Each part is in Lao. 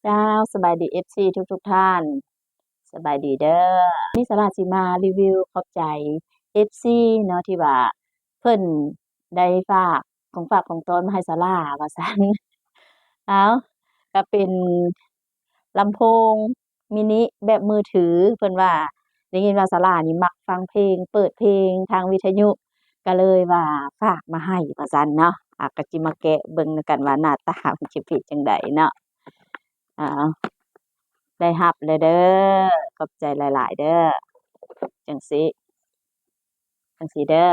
ເຈົ້າ ສະບາຍດີ ເອັຟຊີ ທຸກໆທ່ານ ສະບາຍດີເດີ. ນີ້ສາລາຊິມາຣີວິວຂອບໃຈ ເອັຟຊີ ເນາະ ທີ່ວ່າເພິ່ນໄດ້ຝາກຂອງຝາກຂອງຕ້ອນມາໃຫ້ສາລາວ່າຊັ້ນ. ເອົາ ກະເປັນລຳໂພງມິນິແບບມືຖື ເພິ່ນວ່າໄດ້ຍິນວ່າສາລານີ້ມັກຟັງເພງ ເປີດເພງທາງວິທະຍຸ ກະເລີຍວ່າຝາກມາໃຫ້ວ່າຊັ້ນເນາະ. ອາ ກະຊິມາແກະເບິ່ງນຳກັນວ່າໜ້າຕາມັນຊິເປັນຈັ່ງໃດເນາະ. ເອົາ ໄດ້ຮັບແລ້ວເດີ ຂອບໃຈຫຼາຍໆເດີ. ຈັ່ງຊີ້ ຈັ່ງຊີ້ເດີ.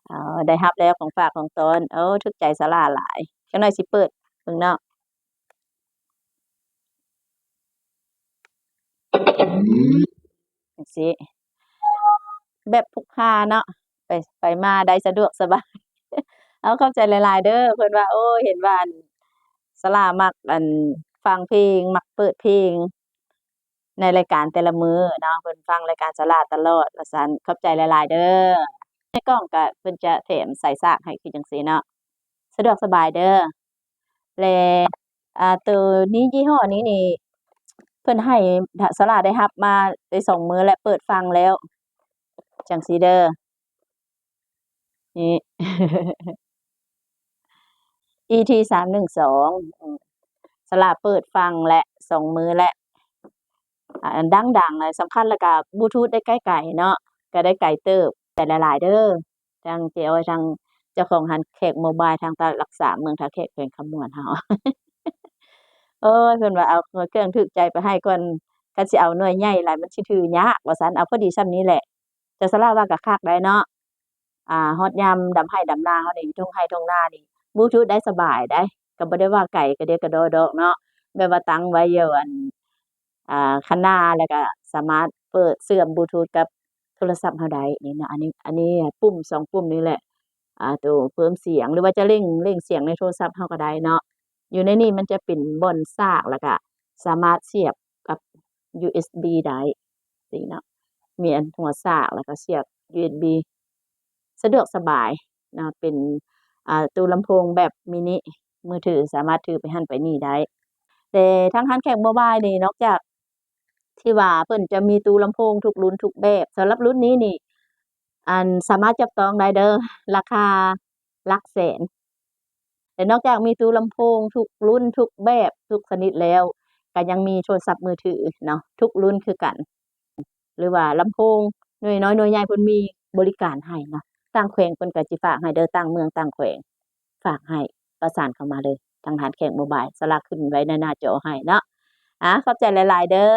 ເອົາ ໄດ້ຮັບແລ້ວຂອງຝາກຂອງຕ້ອນ. ໂອ້ ຖືກໃຈສາລາຫຼາຍ. ຈັກໜ້ອຍຊິເປີດເບິ່ງເນາະ. ຈັ່ງຊີ້ ແບບພົກພາເນາະ ໄປ ໄປມາໄດ້ສະດວກສະບາຍ. ເອົາ ຂອບໃຈຫຼາຍໆເດີ. ເພິ່ນວ່າ ໂອ້ ເຫັນວ່າ ອັນ ສາລາມັກ ອັນ ຟັງເພງ ມັກເປີດເພງໃນລາຍການແຕ່ລະມື້ເນາະ ເພິ່ນຟັງລາຍການສາລາຕະຫຼອດວ່າຊັ້ນ. ຂອບໃຈຫຼາຍໆເດີ. ໃນກ່ອງກະເພິ່ນຈະແຖມສາຍສາກໃຫ້ຄືຈັ່ງຊີ້ເນາະ ສະດວກສະບາຍເດີ. ແລະ ອາ ໂຕນີ້ ຍີ່ຫໍ້ນີ້ນີ້ ເພິ່ນໃຫ້ ສາລາໄດ້ຮັບມາໄດ້ສອງມື້ແລ້ວ ເປີດຟັງແລ້ວ ຈັ່ງຊີ້ເດີ. ນີ້ ອີທີສາມໜຶ່ງສອງ ສາລາເປີດຟັງແລ້ວສອງມື້ແລ້ວ ອາ ດັງໆ ແລະ ສຳຄັນແລ້ວກະບລູທູດໄດ້ໄກໆເນາະ ກະໄດ້ໄກເຕີບ. ຂອບໃຈຫຼາຍໆເດີ ທັງເຈ້ອຍ ທັງເຈົ້າຂອງຮ້ານແຂກໂມບາຍ ທາງຕະຫຼາດຫຼັກສາມ ເມືອງທ່າແຂກ ແຂວງຄຳມ່ວນເຮົາ. ໂອ້ຍ ເພິ່ນວ່າເອົາເຄື່ອງຖືກໃຈໄປໃຫ້ກ່ອນ ຄັນຊິເອົາໜ່ວຍໃຫຍ່ຫຼາຍມັນຊິຖືຍາກວ່າຊັ້ນ. ເອົາພໍດີຊ່ຳນີ້ແຫຼະ ເຈົ້າສາລາວ່າກະຄັກໄດ໋ເນາະ. ອາ ຮອດຍາມດຳໄຮ່ດຳນາເຮົານີ້ ທົ່ງໄຮ່ທົ່ງນານີ້ ບລູທູດໄດ້ສະບາຍໄດ໋ ກະບໍ່ໄດ້ວ່າໄກກະເດກະດໍດອກເນາະ ແບບວ່າຕັ້ງໄວ້ຢູ່ ອັນ ອາ ຄັນນາ ແລ້ວກະສາມາດເປີດເຊື່ອມບລູທູດກັບໂທລະສັບເຮົາໄດ້ນີ້ເນາະ. ອັນນີ້ ອັນນີ້ປຸ່ມສອງປຸ່ມນີ້ແຫຼະ ອາ ໂຕເພີ່ມສຽງ ຫຼືວ່າຈະເລັ່ງ ເລັ່ງສຽງໃນໂທລະສັບເຮົາກະໄດ້ເນາະ. ຢູ່ໃນນີ້ມັນຈະເປັນບ່ອນສາກ ແລ້ວກະສາມາດສຽບກັບຢູເອັສບີໄດ້ຊີ້ເນາະ ມີອັນຫົວສາກ ແລ້ວກະສຽບຢູເອັສບີ ສະດວກສະບາຍເນາະ. ເປັນ ອາ ຕູ້ລຳໂພງແບບມິນິ ມືຖື ສາມາດຖືໄປຫັ້ນໄປນີ້ໄດ້. ແຕ່ທາງຮ້ານແຂກໂມບາຍນີ້ ນອກຈາກທີ່ວ່າເພິ່ນຈະມີຕູ້ລຳໂພງທຸກລຸ້ນທຸກແບບ ສຳລັບລຸ້ນນີ້ນີ້ ອັນ ສາມາດຈັບຕ້ອງໄດ້ເດີ ລາຄາຫຼັກແສນ. ແລະ ນອກຈາກມີຕູ້ລຳໂພງທຸກລຸ້ນທຸກແບບທຸກຊະນິດແລ້ວ ກະຍັງມີໂທລະສັບມືຖືເນາະ ທຸກລຸ້ນຄືກັນ ຫຼືວ່າລຳໂພງໜ່ວຍນ້ອຍໜ່ວຍໃຫຍ່ ເພິ່ນມີບໍລິການໃຫ້ເນາະ. ຕ່າງແຂວງເພິ່ນກະຊິຝາກໃຫ້ເດີ ຕ່າງເມືອງຕ່າງແຂວງ ຝາກໃຫ້ປະສານເຂົ້າມາເລີຍ ທາງຮ້ານແຂກໂມບາຍ ສາລາຂຶ້ນໄວ້ໃນໜ້າຈໍໃຫ້ເນາະ. ອາ ຂອບໃຈຫຼາຍໆເດີ.